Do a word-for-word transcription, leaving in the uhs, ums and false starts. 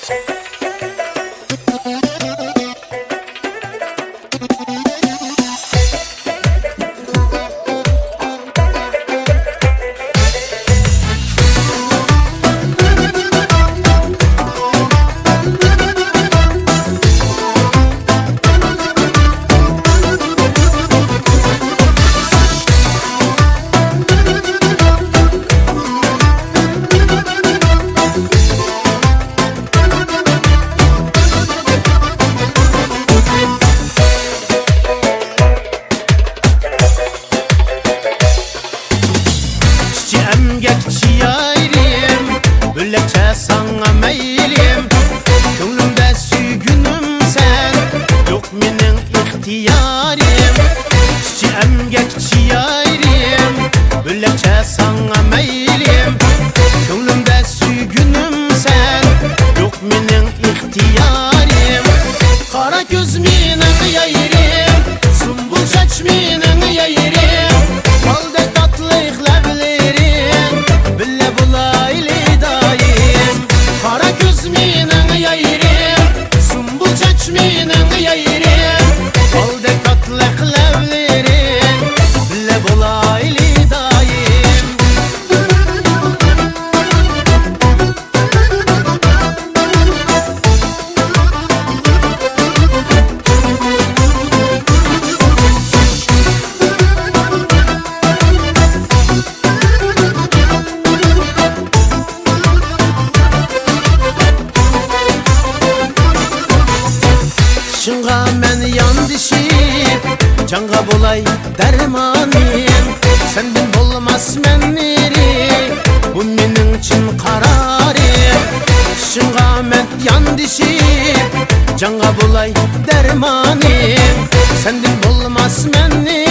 ئىشچى ئەمگەكچى يارىم، بۆلەكچە ساڭا مەيلىم. كۆڭلۈمدە سۆيگۈنۈم سەن، يوق مېنىڭ ئىختىيارىم. ئىشچى ئەمگەكچى يارىم، بۆلەكچە ساڭا مەيلىم. كۆڭلۈمدە سۆيگۈنۈم سەن، يوق مېنىڭ ئىختىيارىم. قارا كۆز مېنىڭ يايرىم، سۇمبۇل چاچ مېنىڭ يايرىم، بالدەك تاتلىق لەۋلىرىڭ، بىللە بولايلى دائىم. قارا كۆز مېنىڭ يايرىم، سۇمبۇل چاچ مېنىڭ يايرىم، بالدەك تاتلىق لەۋلىرىڭ، بىللە بولايلى دائىم. شۇڭا مەن ياندىشىپ، جانغا بولاي دەرمانىم، سەندىن بولماسمەن نېرى، بۇ مېنىڭ چىن قارارىم. شۇڭا مەن ياندىشىپ، جانغا بولاي دەرمانىم، سەندىن بولماسمەن نېرى،